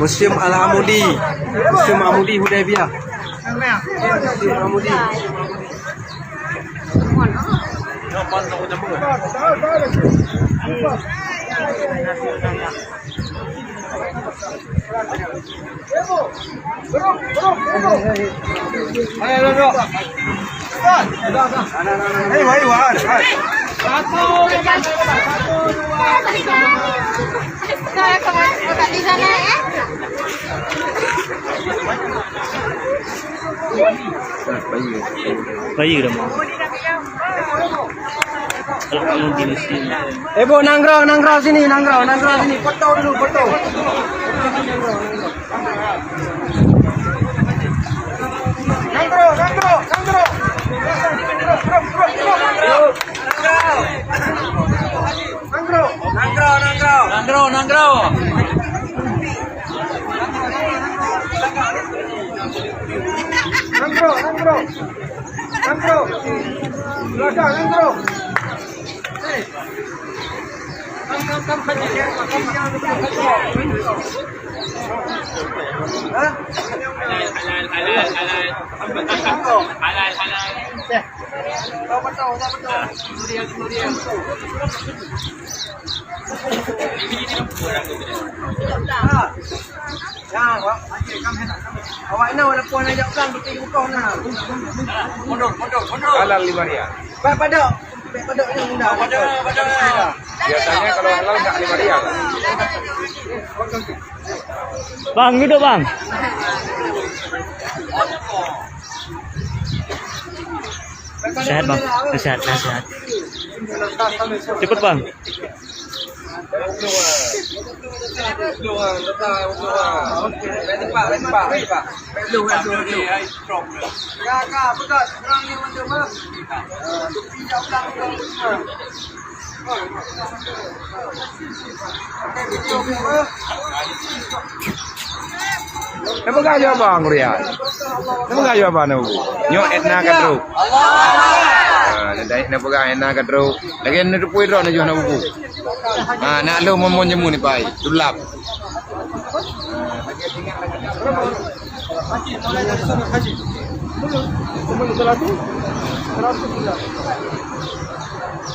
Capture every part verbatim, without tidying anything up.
Museum Al-Amudi. Museum Amudi Hudaybiyah. Museum Amudi. Bayi dah mau. Kalau kamu di Mesir. Eh, Bu, nanggroe, nanggroe sini, nanggroe, nanggroe sini. Foto dulu, foto. Nanggroe, nanggroe, nanggroe. Nanggroe, nanggroe, nanggroe. Nanggroe, nanggroe. Nanggroe, nanggroe. Nanggroe, nanggroe. Nanggroe. Belakang, nanggroe. Kam, kam, kam, kam. Hah? Halal, halal. Halal, halal. Awak na walaupun ada pelan betul bukoh na. Mundur, mundur, mundur. Halal lima rial. Pak padok. Pak padok ni mudah. Pada, pada. Biasanya kalau halal enggak lima rial. Bang, duduk, Bang. Sehat, Bang. Sehat, sehat. Cepat, Bang. Neupeugah jawaban, Gurian. Neupeugah jawaban, Abu. Nyoe Edna ka trok. Ah, neupeugah Edna ka trok. Lagèe neuteupeue droe neujoh na buku. Ah, nak lôn mon-mon jameun ni pai. Tulap.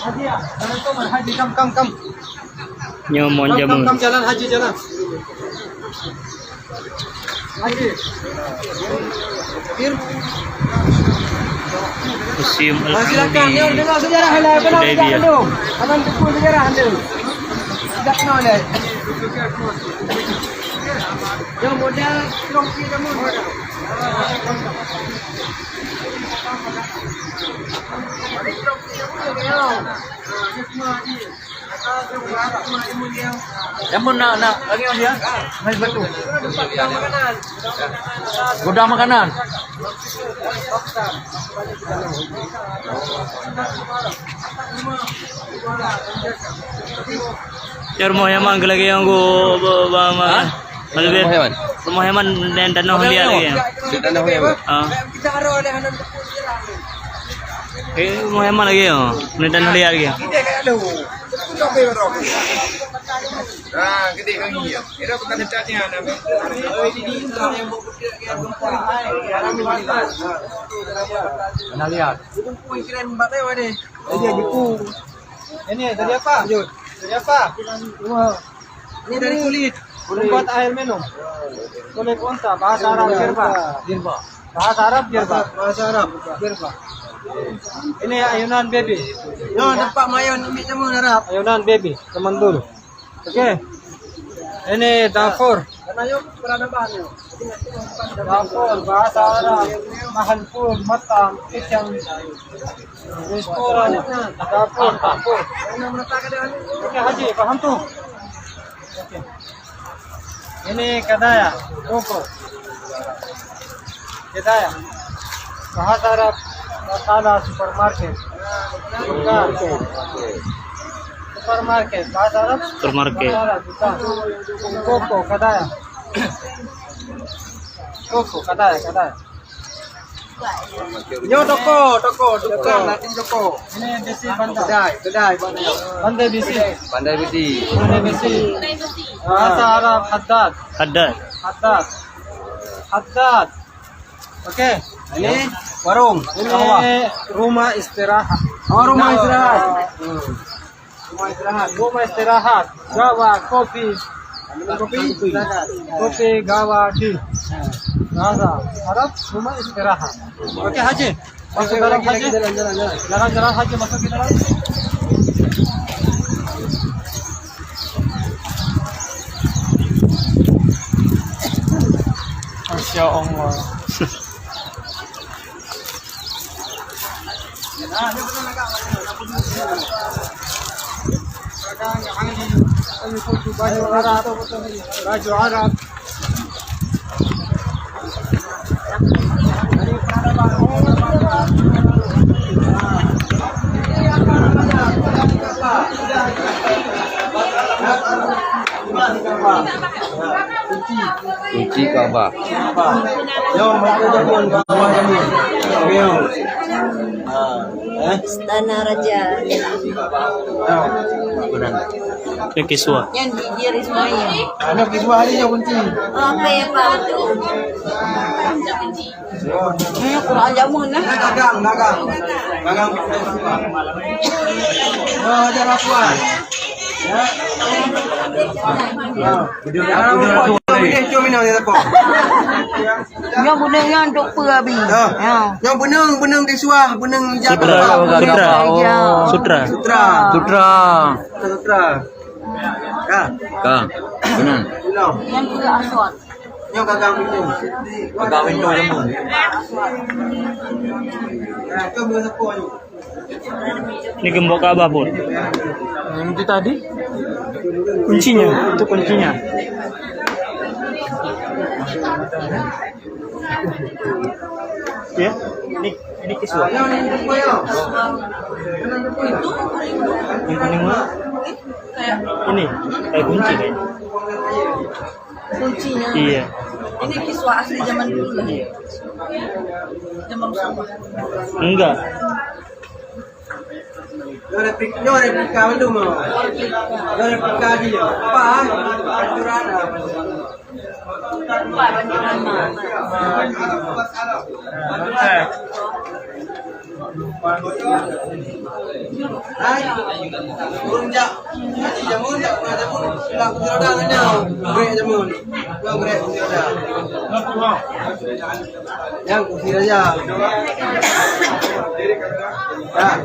Haji, ah, jalan tu, Haji, kam, kam, kam. Nyoe mon jameun. Kam, kam, jalan, Haji, jalan. Haji. Museum Al-Amudi. Silakan, nyoe dengar sejarah lah, kenal Hudaybiyah. Abang teuku sejarah anda. Sejak kenal deh. Yang modal, terus dia kamu. Yang mana nak, nak lagi dia? Mai batu. Gudang makanan. Ya, rumoh Yaman keu lagèe nyang ku, ba, ba, ma. Hah? Rumoh Yaman. Rumoh Yaman dan tanoh liat lagèe. Di tanoh liat. Ah. Eh, rumoh Yaman lagèe nyoe. Ni tanoh liat lagèe. Ah, gede kaki ya. Kira bukan dekat ni, anak. Pernah lihat. Ini dari apa? Lanjut. Dari apa? Ini dari kulit. Kulit. Tempat air minum. Kulit unta, bahasa Arab jirba. Jirba. Bahasa Arab jirba. Bahasa Arab jirba. Ini ayunan baby. Yo, nampak mayun ambil jamu Arab. Ayunan baby, teman dulu. Oke. Ini dapur. Dapur, bahasa Arab, mahal pun, matam, kitchen, restoran, dapur, dapur. Oke, Haji, paham tu? Oke. Ini kedai ya, toko. Kedai ya. Bahasa Arab, Batala Supermarket. Bukan. Supermarket, bahasa Arab? Supermarket. Batala, bukan. Toko, kedai ya. Toko, kedai, kedai. Nyoe toko, toko, tukang, nanti toko. Ini besi pandai. Kedai, kedai, pandai. Pandai besi. Pandai besi. Pandai besi. Bahasa Arab haddad. Haddad. Haddad. Haddad. Oke. Ini warung. Ini rumah istirahat. Oh, rumah istirahat. Hmm. Rumah istirahat. Rumah istirahat. Gawa kopi. Minum kopi. Kopi gawa di. Bahasa Arab rumah istirahat. Oke, Haji. Masuk dalam, Haji. Jalan, jalan, jalan. Jalan, jalan, Haji, masuk ke dalam. Masya Allah. Baju Arab. Kunci Ka'bah. Nyoe mata jameun, Ka'bah jameun. Nyoe. Ha, eh? Istana Raja. Nyoe. Nyoe kiswah. Nyan gigi Ismail. Ha, nyoe kiswah ni nyoe kunci. Oh, apa ya, Pak? Betul. Eh, Quran jameun, eh. Dagang, dagang. Dagang. Oh, ada laporan. Ya. Jangan lupa, cuma minum, cuma minum, dia tak apa. Nyoe beuneueng nyan untuk peue, Abi? Ha. Ya. Nyoe beuneueng, beuneueng kiswah, beuneueng Sutra. Sutra. Ya. Sutra. Sutra. Sutra. Sutra. Ka. Ka. Beuneueng. Beuneueng. Nyan peue aswad. Nyoe gagang pintoe. Gagang pintoe jameun. Nah, tu beuneueng sepuh ni. Ini gembok Ka'bah pun. Yang itu tadi kuncinya, itu kuncinya. Ya, ini ini kiswah. Yang kuning mana? Ini kayak kunci kayaknya. Kuncinya. Iya. Ini kiswah asli zaman dulu lah. Iya. Zaman Rasulullah. Enggak. Nyoe replika, nyoe replika mandum, oh. Nyoe replika jih, nyoe. Apa, ah? Aturan, ah. Hai. Ureueng jak haji jameun, jak peugah jameun, peugah kursi roda ngon nyoe. Grek jameun. Nyoe grek kursi roda. Nyang kursi roda. Nah,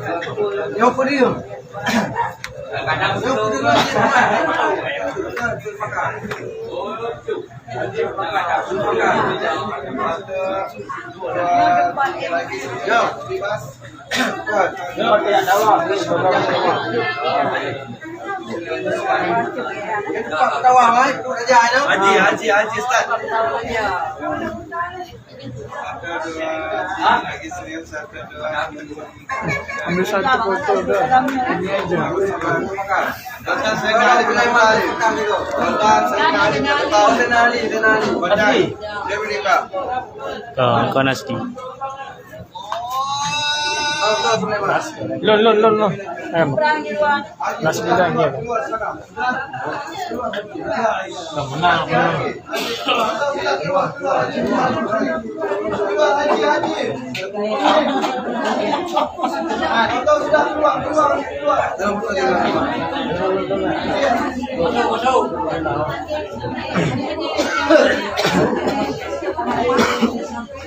nyoe podium. Nyoe podium. Haji, haji, haji, Ustaz. Lagi serius, satu, dua. Ambil satu foto dah. Ini aja. Asli. Ah, bukan asli. Lon, lon, lon, lon. Em. Nasrullah, ya. Nah, menang, menang.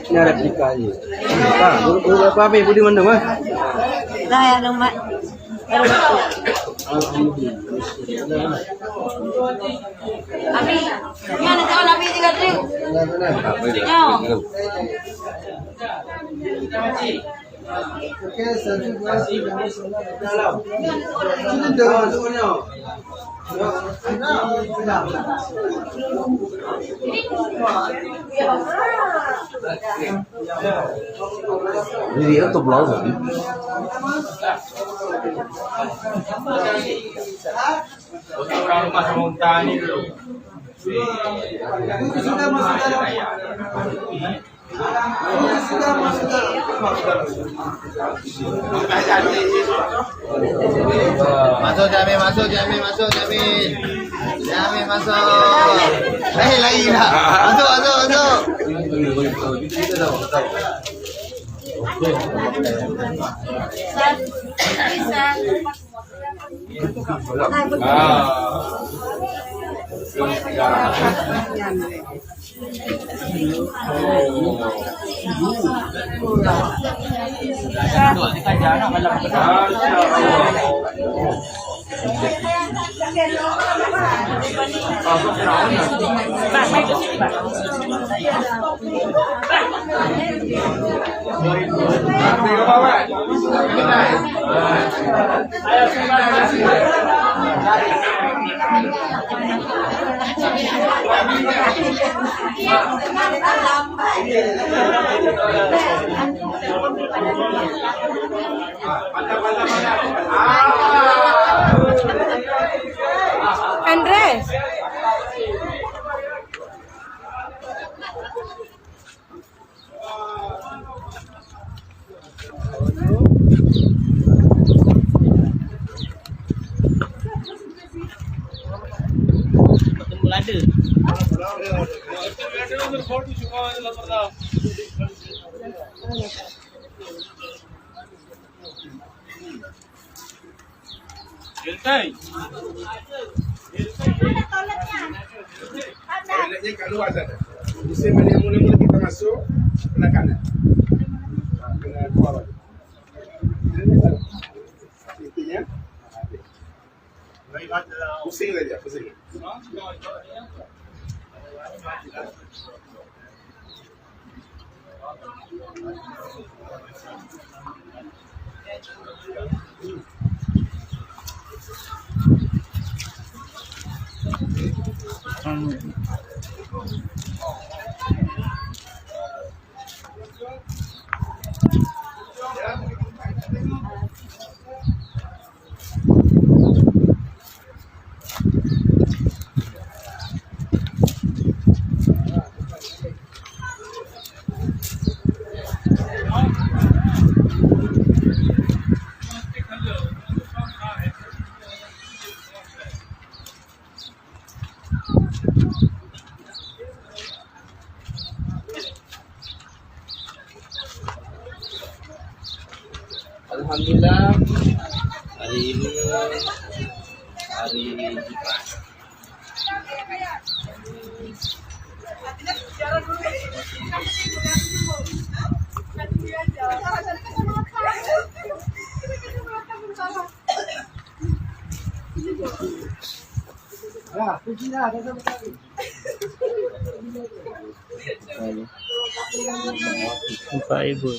Ini ada tiga ni. Ha, urut, urut apa habis budi mandum, eh? Dah, ya, dah, Mak. Alhamdulillah. Abi, ni anak kawan Abi juga tu. Nyo. Okey, satu, dua, tiga. Sini dah, sini dah. Jadi, ya, tu belau tadi. Untuk orang rumah sama unta ni dulu. Masuk, Jamil, masuk, Jamil, masuk, Jamil. Jamil, masuk. Eh, lain dah. Masuk, masuk, masuk. Andres. Toiletnya kat luar sana. Bisa mula-mula kita masuk, sebelah kanan. Ha, kena keluar balik. Intinya, pusing saja, pusing. Alhamdulillah, hari ini hari Jumat. Empat ribu.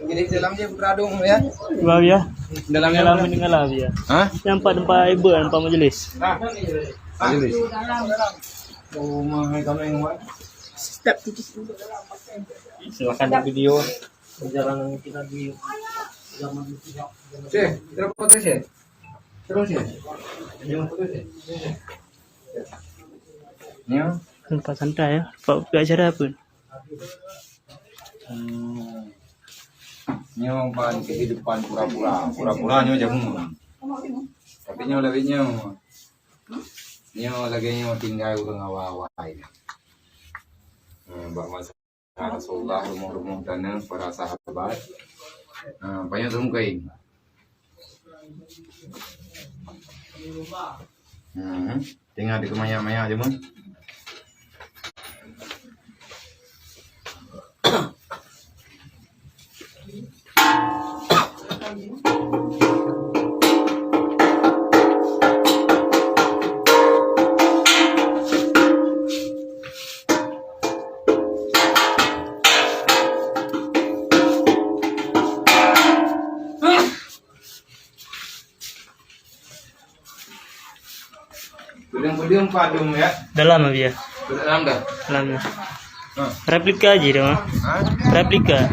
Jadi dalam je putra dong ya. Bang ya. Dalam Dalam mendengar lah ya. Ha? Yang empat tempat ibu, tempat majlis. Majlis. Rumah kami yang buat. Step titis. Silakan di video perjalanan kita di zaman itu. Cek, terus foto, Cek. Terus, Cek. Jangan foto, Cek. Ya. Tempat santai ya. Pak, buka acara apa? Hmm. Nyoe ban kehidupan pura-pura. Pura-pura nyoe jameun. Tapi nyoe lagèe nyoe. Nyoe lagèe nyoe tinggai ureueng awai-awai. Hmm, bak masa Rasulullah, rumoh-rumoh tanoh para sahabat. Ha, panyang teuh kain. Hmm, tinggai di manyak-manyak jameun. Peudeueng-peudeueng padum ya. Dalam ya. Dalam dah. Dalam. Ha. Replika je dah. Ha? Replika.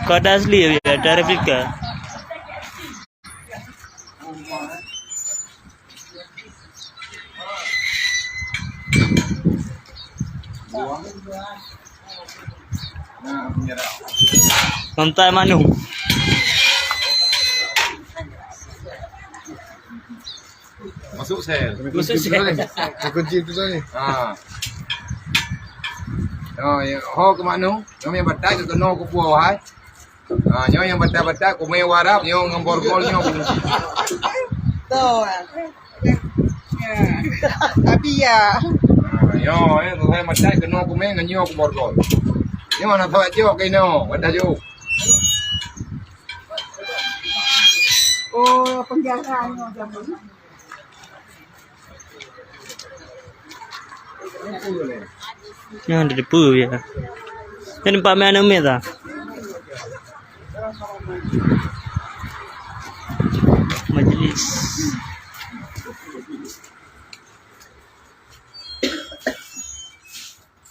Kada asli ya, ada replika. Lontai manong. Masuk sel. Masuk sel. Kunci tu tadi. Ha. Oh, ya. Ho ke manong. Kami batai ke kena ke puah hai. Ha, nyoe nyang batat-batat kumé warab nyoe ngon borgol nyoe. Toh. Tapi ya. Ha, nyoe eh, kumé batat keunoe kumé ngon nyoe ku borgol. Nyoe na thawat jok keunoe, wadah jok. Oh, penjara nyoe jameun. Nyan ada depa ya. Nyan nampak main aneuk miet ta. Majlis.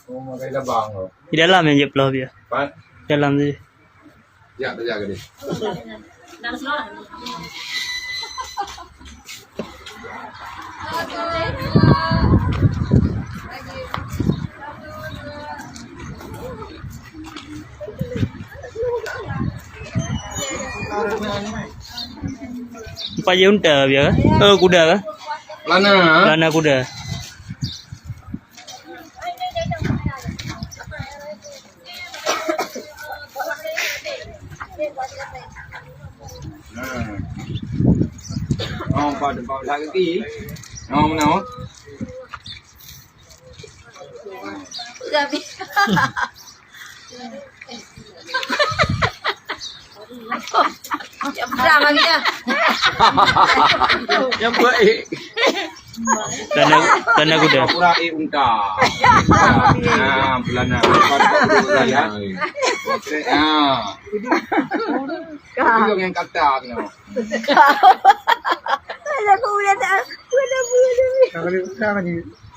Oh, makai labang tu. Di dalam yang je peloh dia. Pat? Dalam tu. Ya, terjaga dia. Empat je unta dia. Oh, kuda kah? Pelana. Pelana kuda. Nah. Oh, empat, empat belas kaki. Oh, mana? Yang baik. Pelana, pelana kuda. Pura eh unta. Nah, pelana. Nah. Itu yang kata tu. Aku udah tak, udah, udah.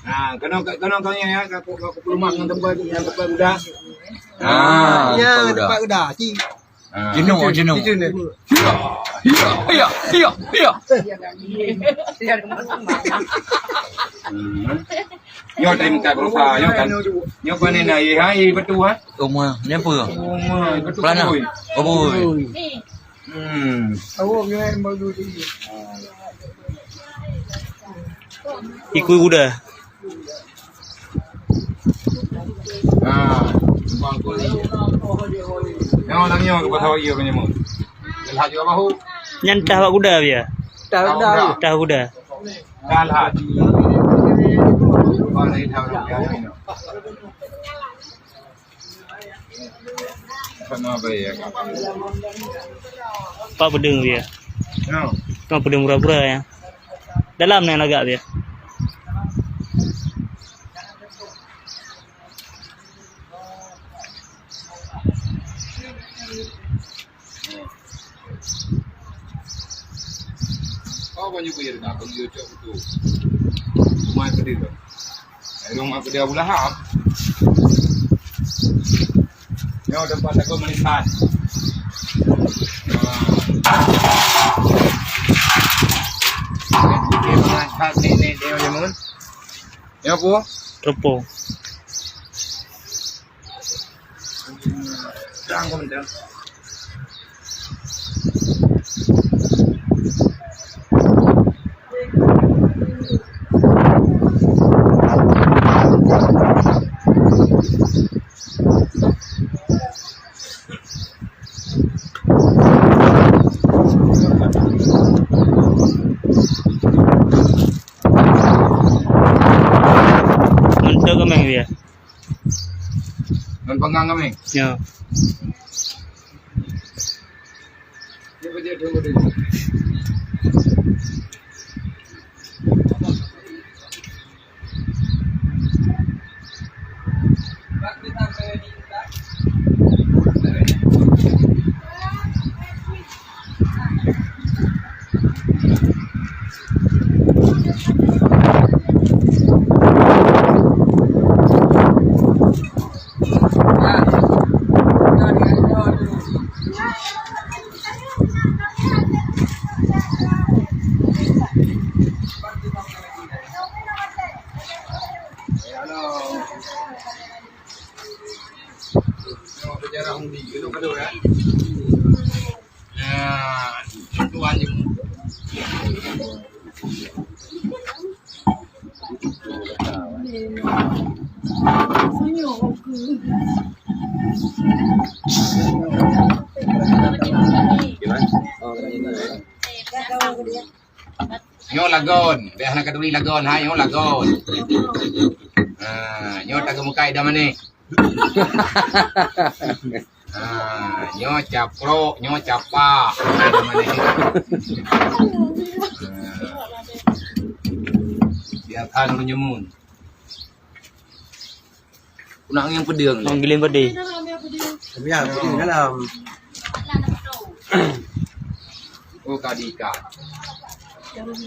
Nah, kena, kena kau ya, aku, aku pelumak dengan tempat, dengan tempat udah. Ah, ya, tempat udah. Tempat udah. Ah. Jenuh, jenuh. Jenuh. Ya, ya, ya, ya, ya. Hmm. Nyoe tadi muka berupa, nyoe kan. Nyoe kan ni nak, eh, hai, betul, ha? Uma, ni apa? Uma, betul. Pelana. Oi. Oi. Hmm. Awak ni yang baru tu. Ikut kuda. Ha, bang ko ni. Nyoe nang nyoe ke pasal iya ke nyoe. Lhah juga bahu. Nyan tah bak kuda dia. Tah kuda. Tah kuda. Tah lhah. Bang ni tah kuda. Pak peudeueng dia. Ya. Pak peudeueng pura-pura ya. Dalam na lagak dia. Oh, banyak kuya dengar, kuya cok betul. Rumah kedai tu. Rumah kedai Abu Lahab. Nyoe tempat aku melihat. Ah. Dia mengangkat nenek dia, Jamun. Ya, apa? Telepon. Untuk kemeng dia. Ngon peungang kami. Ya. Ini kerja dulu deh. Nyoe lagon, bèk hana katuri lagon, hai nyoe lagon. Ha, nyoe tageumeukai dah manéh. Ha, nyoe caprok, nyoe capa. Ha, biarkan ureueng nyemun. Ku nak ngieng peudeueng lé. Ngieng peudeueng. Tapi ya, peudeueng dalam. Oh, kadika.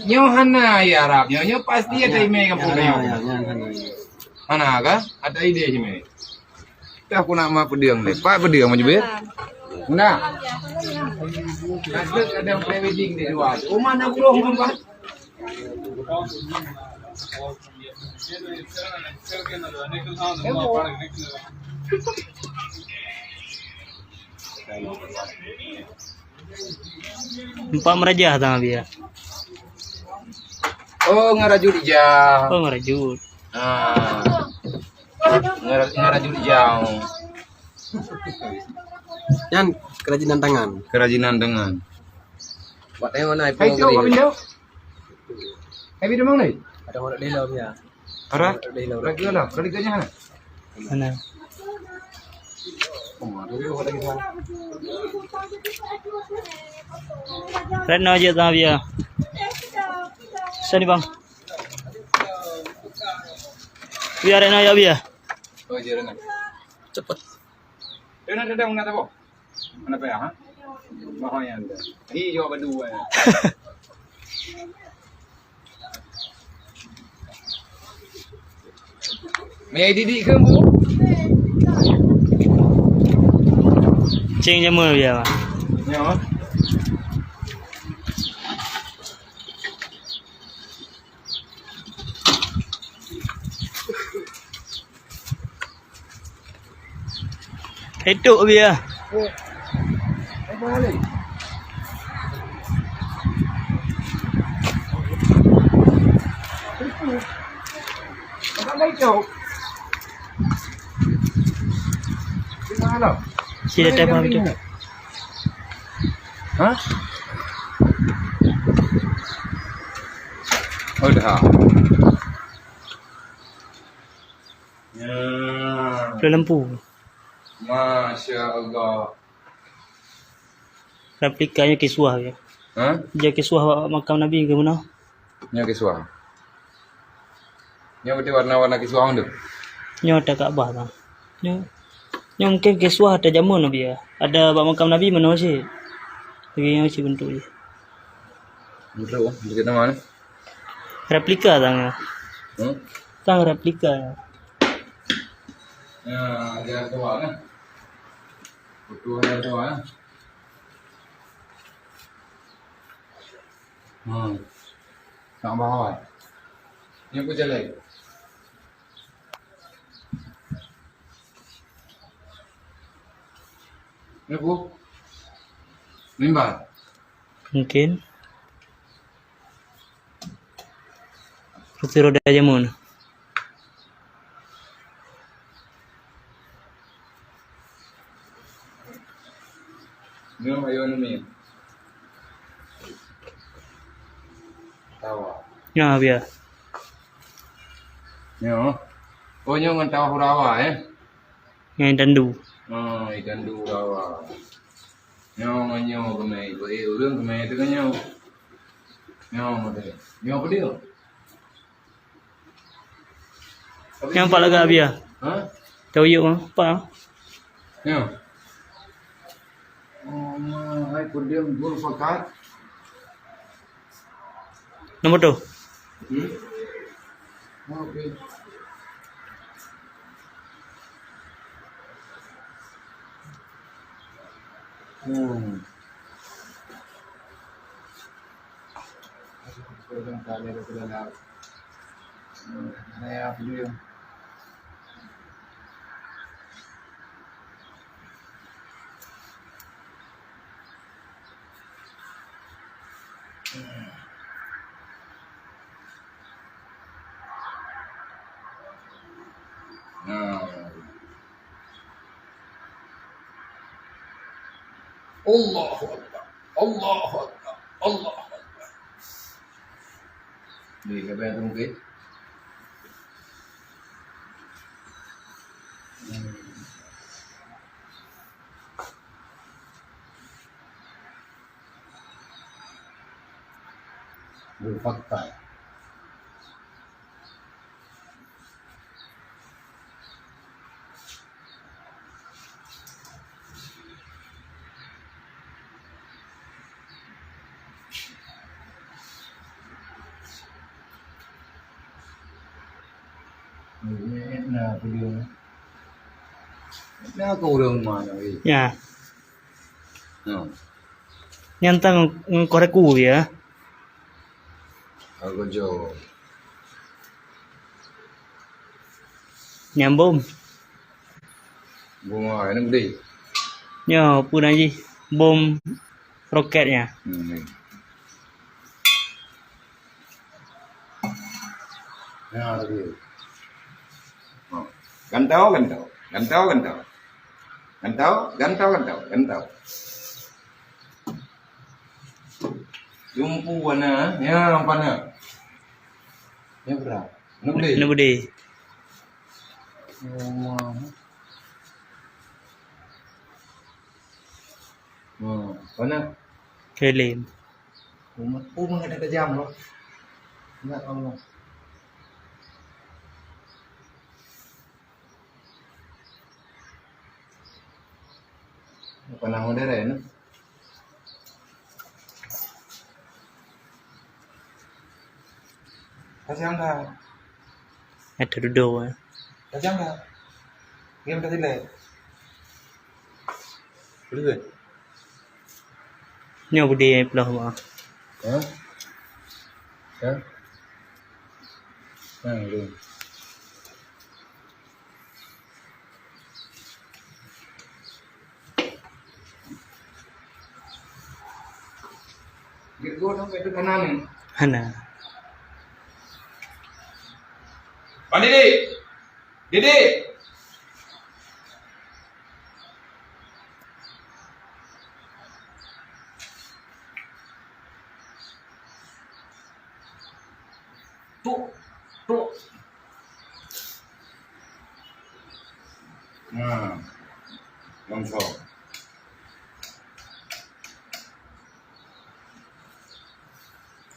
Nyoe hana ya Arab, nyoe, nyoe pasti ada email kampung nyoe. Ya, ya, ya, hana. Hana ka? Ada ide cemeh. Dah ku nak ma peudeueng lé. Pak peudeueng maju be. Nah. Nasib ada pre-wedding di luar. Rumah nak buruh rumah. Empat merajah tang biya. Oh, ngarajut ija. Oh, ngarajut. Ah. Ngara-, ngarajut ija. Nyan kerajinan tangan. Kerajinan tangan. Buat tengok na. Hai, iPhone cok, kali. Apa benda? Hai, benda mana ni? Ada orang dela punya. Ada? Ada dela. Lagi lah, lagi kan hana? Mana? Oh, ada juga lagi sana. Retno je tang biya. Sini, Bang. Biya Retno ya biya. Oh, je Retno. Cepet. Retno datang nak apa? Mana payah, ha? Mahal yang ada. Hi, jawab badu, eh. Maya didik ke, Bu? Cing jameun biya, Bang. Ya, Bang. Hidup biya. Sila telepon tu. Ha? Oh, dah. Ya. Peue lampu. Masya Allah. Replika nyoe kiswah ya. Ha? Jeuet kiswah bak makam Nabi keu meunoe. Nyoe kiswah. Nyoe berarti warna-warna kiswah tu. Nyoe ata Ka'bah bang. Nyoe, nyoe mungkin kiswah ata jameun Nabi ya. Ada bak makam Nabi meunoe cit. Lagèe nyoe cit bentuk jih. Bentuk, bentuk nama ni? Replika tang ya. Hmm? Tang replika ya. Ya, ada tuan kan? Betul ada tuan. Hmm. Nak bawa. Ni aku jalan. Ni aku. Mimbar. Mungkin. Kursi roda jameun. Nyoe ayo nami. Tawa. Nyoe biya. Nyoe. Oh, nyoe ngon tawa hurawa, eh? Nyan itandu. Oh, itandu rawa. Nyoe ngon nyoe keumè, ibu eh ureueng keumè teuh ngon nyoe. Nyoe model. Nyoe apa dia? Nyang pat lagak biya. Ha? Tau yuk mah, pat. Nyoe. Oh, ma, hai peudiam gol pakat. Nombor tu. Hmm? Okey. Hmm. Nah. Allahu Akbar. Allahu Akbar. Allahu Akbar. Ni, siapa yang tunggu? Hmm. Berfakta. Nah, video ni. Nah, aku orang mana, weh? Ya. Hmm. Nyan tan ngon korek ku ya. Aku jo. Nyambung. Bunga ini gede. Nyo, pun aja bom roket nya. Hmm. Ya, tadi. Oh. Gantau, gantau. Gantau, gantau. Gantau, gantau, gantau, gantau. Jumpu warna, ya, warna. Ya, berapa? Enam belas. Enam belas. Oh, ma. Hmm, mana? Kelim. Umat, oh, mana ada jam loh. Ya Allah. Apa nama modern? Kacang dah. Ada duduk, eh. Kacang dah. Game tadi leh. Boleh. Nyoe budi peuleuh, Bang. Hah? Hah? Hah, boleh. Hana. Pak Didik! Didik! Tuk, tuk. Nah, longsor.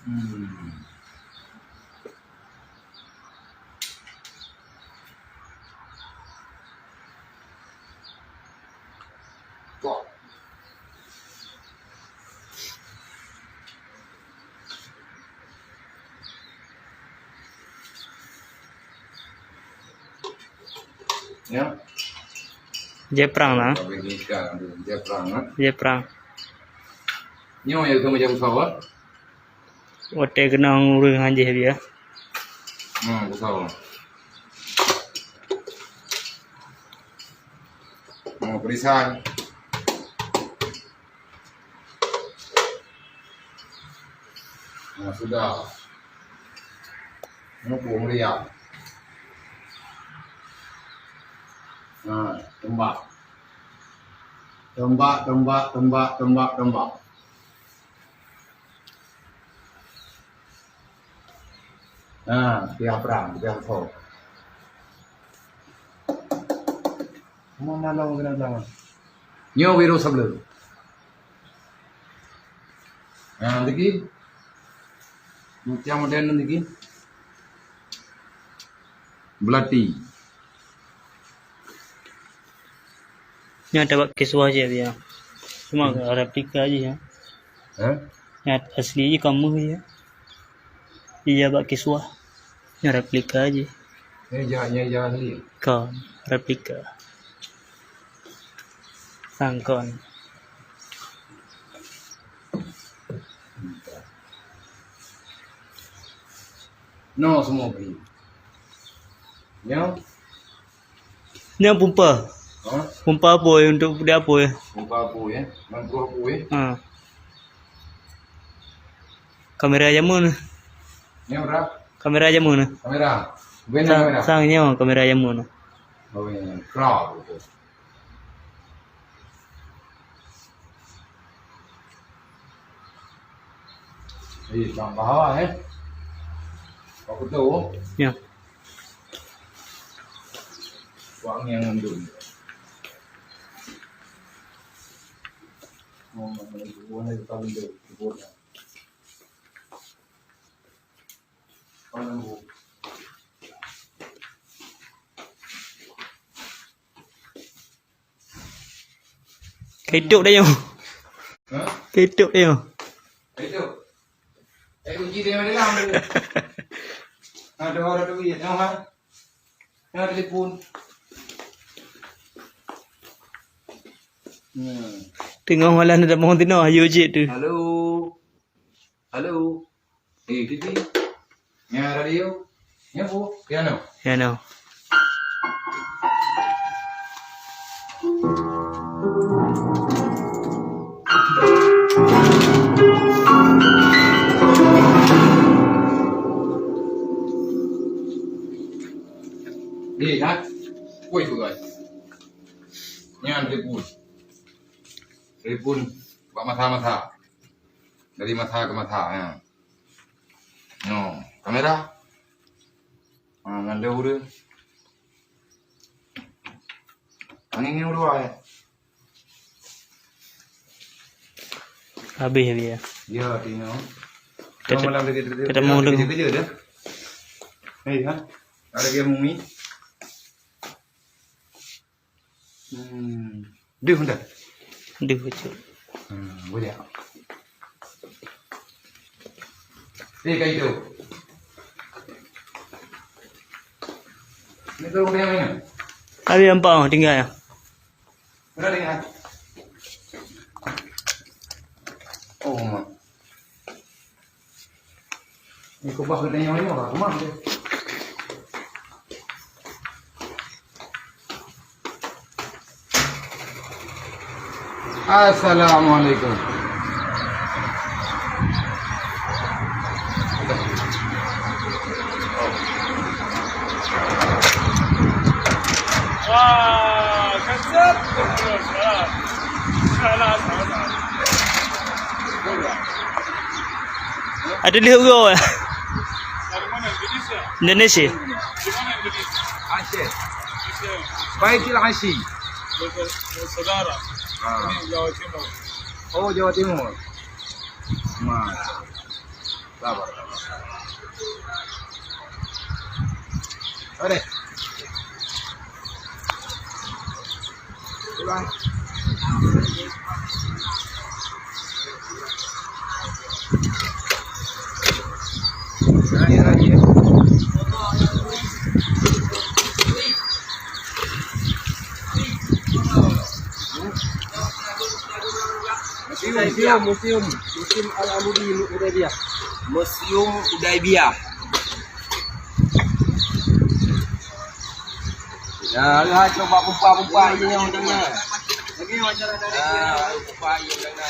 Hmm. Tok. Ya. Jai prang lah. Jai prang lah. Jai prang. Nyoe ya keu macam usaha. Watèe keunong ureueng hanjeuh biya. Hmm, usaha. Hmm, peurisan. Nah, sudah. Mupu meriah. Nah, tembak. Tembak, tembak, tembak, tembak, tembak. Nah, tiap perang, tiap perang. Mana lawan kena lawan? Nyoe virus sebelum. Nah, lagi. Macam modern lagi. Belati. Nyan tabak kiswah je dia. Cuma replika je ya. Hah? Nyan asli je kamu je. Iya bak kiswah. Nyan replika je. Nyan ja, nyan ja asli. Kon, replika. Sangkon. No semua beli. Nyo. Nyan pumpa. Ha? Pumpa apui untuk dia apui. Pumpa apui ya. Nang pumpa apui ya. Ha. Kamera jameun. Nyo berapa? Kamera jameun. Kamera. Bukan kamera. Sang nyo kamera jameun. Oh, ya, crowd itu. Ih, bang bahawa, eh. Apa tu? Ya. Wang yang mandum. Oh, mana tu? Mana tu? Tahu tu. Keutok dah nyoe. Ha? Keutok dah nyoe. Keutok. Eh, kunci dia ada dalam tu. Ada orang tu, ya, tengok, ha? Tengok telefon. Hmm. Tengok malah ada mohon tino, ayo je tu. Halo. Halo. Eh, Titi. Nya radio. Nya apa? Piano. Piano. Eh, ha? Woi, tu, guys. Nya ada pun. Ribun bak masa-masa. Dari masa ke masa, ya. No, kamera. Ha, ngan lé ureueng. Angin ni urua, ya. Habis, habis, ya. Ya, tino. Kita, malam lagi, kita mau dulu. Kerja, kerja dah. Hei, ha? Ada dia mumi. Hmm. Deuh dah. Deuh, betul. Hmm, boleh. Eh, kayu tu. Ni tu rumah yang mana? Ada yang pang tinggal ya. Mana tinggal? Oh, mak. Ni kubah kena nyawa-nyawa, kemah dia. Assalamualaikum. Wah, kasut. Salah, salah, salah. Ada lihok go. Dari mana? Indonesia? Indonesia. Di mana Indonesia? Aceh. Aceh. Baitul Hasyim. Saudara. Ah. Ini Jawa Timur. Oh, Jawa Timur. Masya Allah. Sabar. Ada. Museum, museum, museum, Museum Al-Amudi Hudaibiyah. Museum Hudaibiyah. Ya, lihat coba pumpa-pumpa ini yang tengah. Lagi wajar ada. Ya, pumpa yang tengah.